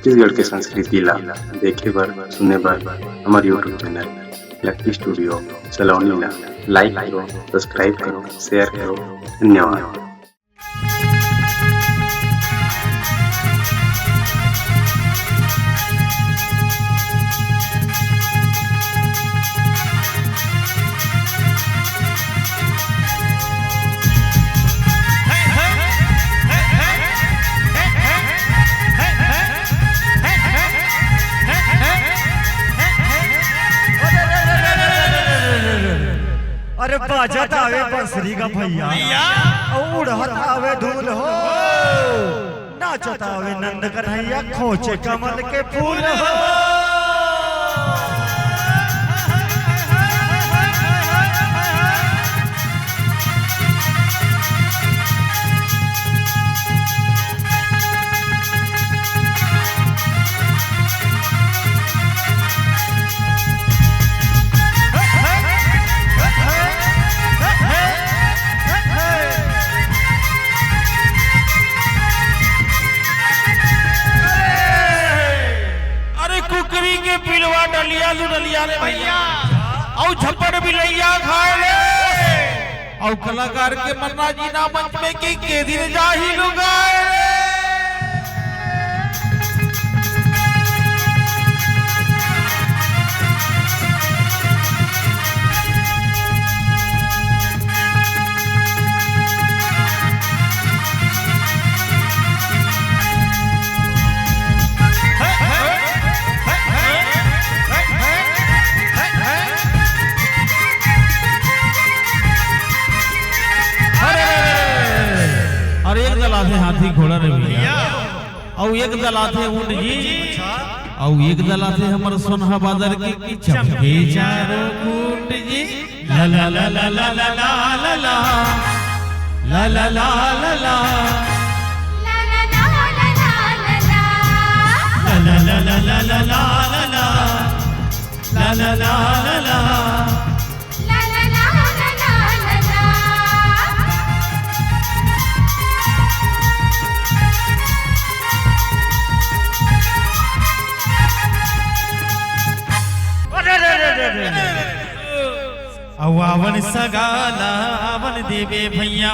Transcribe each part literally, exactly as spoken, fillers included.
छत्तीसगढ़ के संस्कृति ला देखे बर, सुने बर हमर YouTube चैनल लक्की स्टूडियो सलोनी ला लाइक करो, सब्सक्राइब करो, शेयर करो। धन्यवाद। अरे बाजत आवे बंसरी का भैया, भैया। अउ उड़त आवे धूल हो, नाचत आवे नंद कन्हैया, खोचे कमल के फूल हो। अरे कुकरी के पिलवा डलिया दू डलिया रे भैया, अउ झपड़ बिलैया खाए ले। अउ कलाकार के मन्ना जी ना मंच में कि के दिन जाही लुगाए। अरे, अरे, अरे, अरे, अरे, अरे, एक दल आथे हाथी घोड़ा रे भैया, अउ एक दल आथे ऊंट जी, अउ एक दल आथे हमर सोनहा बादर के, कि चमके चारों कूट जी। ला ला ला ला ला ला ला ला ला। ला ला ला ला ला। ला ला ला ला ला ला। ला ला ला ला ला ला ला ला। ला ला ला ला ला। ला ला ला ला ला ला। अरे रे रे रे रे रे। अउ आवन सगा ला आवन देबे भैया,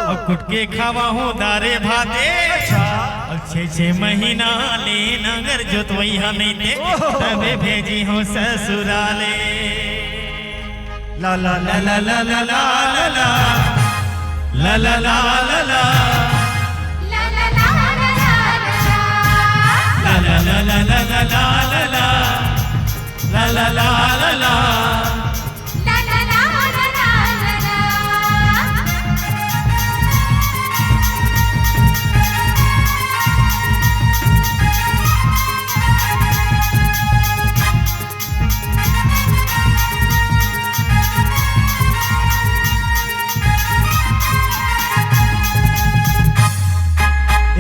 अउ कुटके खावा हो दारे भाते। अच्छा। अउ छे छे महीना ले नांगर जोतवइहा नइते, ओहो। तभे भेजी हो ससुराले। ला ला ला ला ला ला ला ला। ला ला ला ला ला। ला ला ला ला ला ला। ला ला ला ला ला ला ला ला। ला ला ला ला ला। ला ला ला ला ला ला।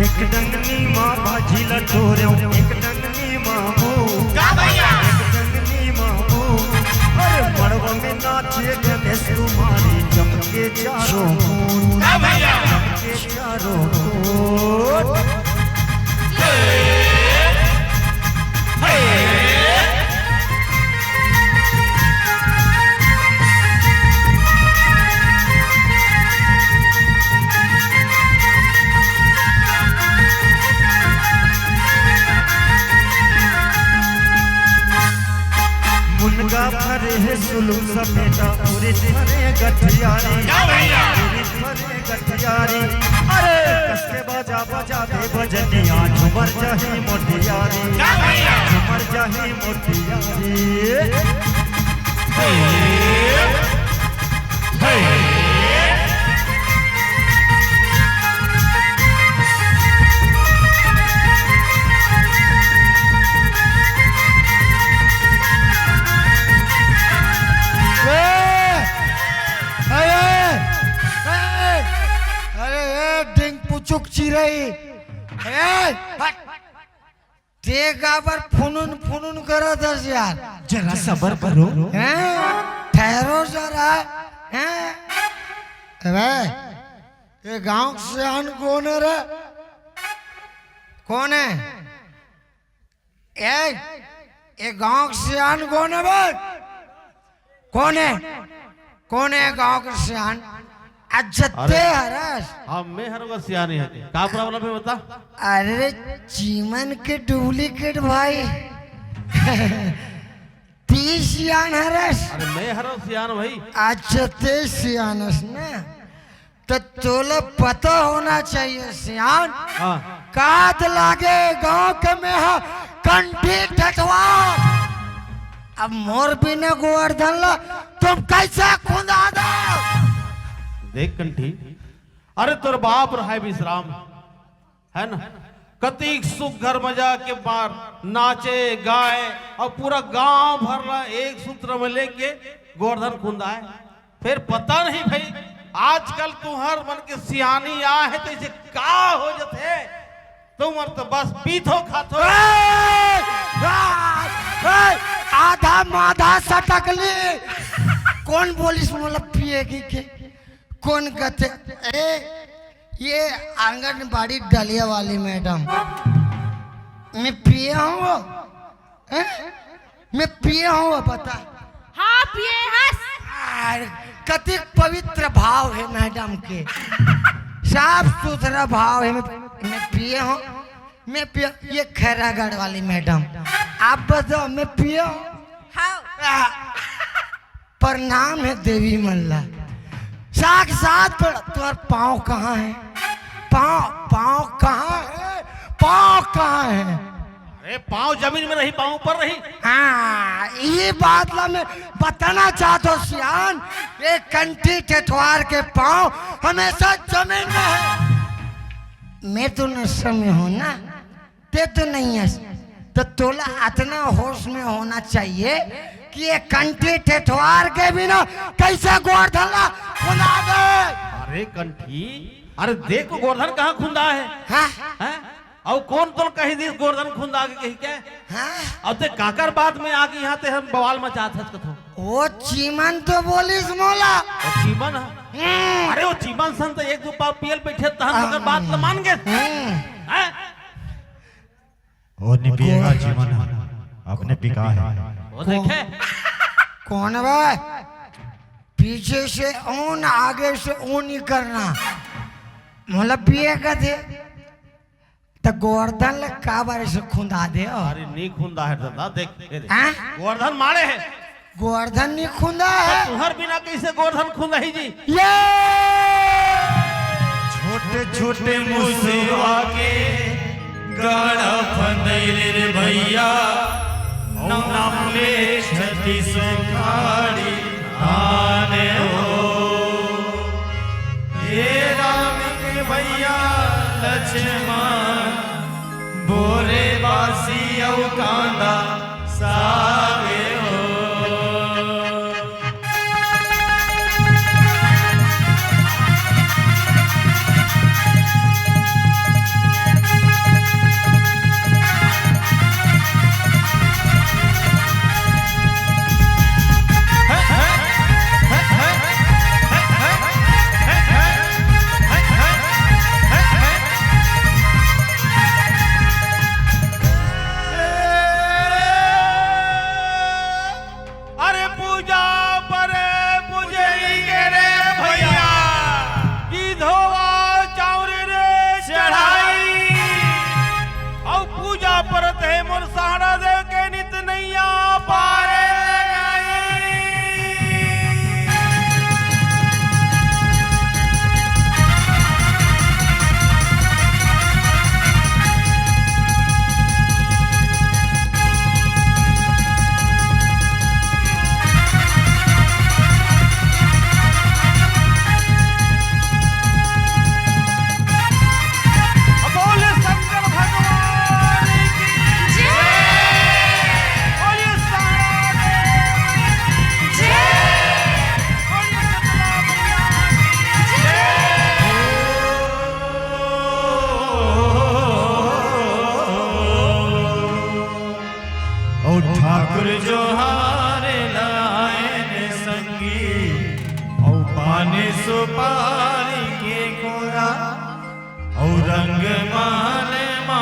एक डंगनी माँ भाजी ला टोरेव, एक डंगनी माँ बू। का भैया? एक डंगनी माँ बू। अरे मड़वा में नाचे गणेश कुमारी, जम के चारों कूट। का भैया? जम के चारों कूट। मुनगा फरे हे सुलुम सफेदा, उरिद फरे गठियारी। क्या भैया? उरिद फरे गठियारी। अरे कस के बाजा बजा दे बजनिया, झुमर जाही मोटियारी। क्या भैया? झुमर जाही मोटियारी। हे, हे। ए, अरे, ए, अरे, ए, डिंग पुचुक चिरई। ए, हट। ते काबर फुनुन फुनुन करत हस यार? जरा सबर करो। हैं? ठहरो जरा। हैं? अबे, ये गांव के सियान कौन है रे? कौन है? ए, ए गांव के सियान कोन हे बे? कोन हे? कोन हे गांव के सियान? अच्छा, अरे, ते हरस? हाँ, मैं हरंव सियान हे। का problem हे, बता। अरे, चीमन के duplicate भाई। ती सियान हरस? अरे, मैं हरंव सियान भाई। अच्छा, ते सियान हस ना? त तोला पता होना चाहिए सियान। हाँ। कात लागे गांव के में हा कंठी ठेठवा। अब मोर बिना गोवर्धन ला तुम कैसे खुंदा दो? देख कंठी, अरे तोर बाप रहाय विश्राम, है ना, कतिक सुग्घर मजा के मार नाचे गाए अउ पूरा गांव भर ला एक सूत्र में लेके गोवर्धन खुंदाए। फेर पता नहीं भाई, आजकल तुंहर मन के सियानी आय हे त अइसे का हो जथे, तुंहर तो बस पीथो खाथो। ए, ए, ए, आधा माधा सटकली। कोन बोलिस मोला पिए की के? कोन कथे? ए, ये आंगनबाड़ी डलिया वाली मैडम। मैं पिए हंव वो? हैं? मैं पिए हंव वो, बता। हाँ, पिए हस। यार, कतिक पवित्र भाव हे मैडम के, साफ सुथरा भाव हे। मैं, मैं पिए हंव, मैं पिए, ये खैरागढ़ वाली मैडम, आप बताओ, मैं पिए हंव? हाँ। आ, प्रणाम हे देवी मन ला। साक्षात पर तोर पाँव कहाँ हे? पाँव, पाँव कहाँ हे? पाँव कहाँ हे? अरे, पाँव जमीन में रही, पाँव ऊपर रही। हाँ, ये बात ला मैं बताना चाहत हंव सियान, ये कंठी ठेठवार के पाँव हमेशा जमीन में हे। मैं तो नशा में हंव ना, ते तो नहीं हस, त तोला अतना होश में होना चाहिए कि ये कंठी ठेठवार के बिना कैसे गोवर्धन ला खुंदा दे। अरे कंठी, अरे देख गोवर्धन कहाँ खुंदा हे? हाँ? हैं? अउ कोन तोला कहि दिस गोवर्धन खुंदा के कहि के? हाँ? अब ते काकर बात में आके इहाँ ते हम बवाल मचात हस कथो। वो चीमन तो बोलिस मोला। वो चीमन ह? हम्म। अरे वो चीमन सन त एक दू पाव पियल बैठे तहन ओकर बात ल मान गे। हम्म। हैं? वो नहीं पिएगा जीवन, अपने बिका है। वो देखे? कोन बे? पीछे से on, आगे से on ही करना। मोला पिए का दे। त गोवर्धन ल काबर से खुंदा दे? अरे, नहीं खुंदा है दादा, देख, ये देख। हाँ? गोवर्धन मारे है। गोवर्धन नहीं खुंदा है। तुंहर बिना कैसे गोवर्धन खुंदा ही जी? ये छोटे छोटे मुसवा के गाड़ा फंदैले रे भैया, नाम ले छत्तीस खाड़ी आने हो। हे राम के भैया लक्ष्मण, बोरे बासी अउ कांदा सागे हो। अरे पूजा परे पुजरी के रे भैया, की धोवा चाउर रे चढ़ाई। अउ पूजा परत हे मोर सहारा देव के नित नैया पारे लगाई। बोले शंकर भगवान की जय। बोले सहारा देव की जय। बोले शीतला मैया की जय। ओ ठाकुर जोहार लायन संगी, अउ पान सुपारी के कोरा, अउ रंग माल मा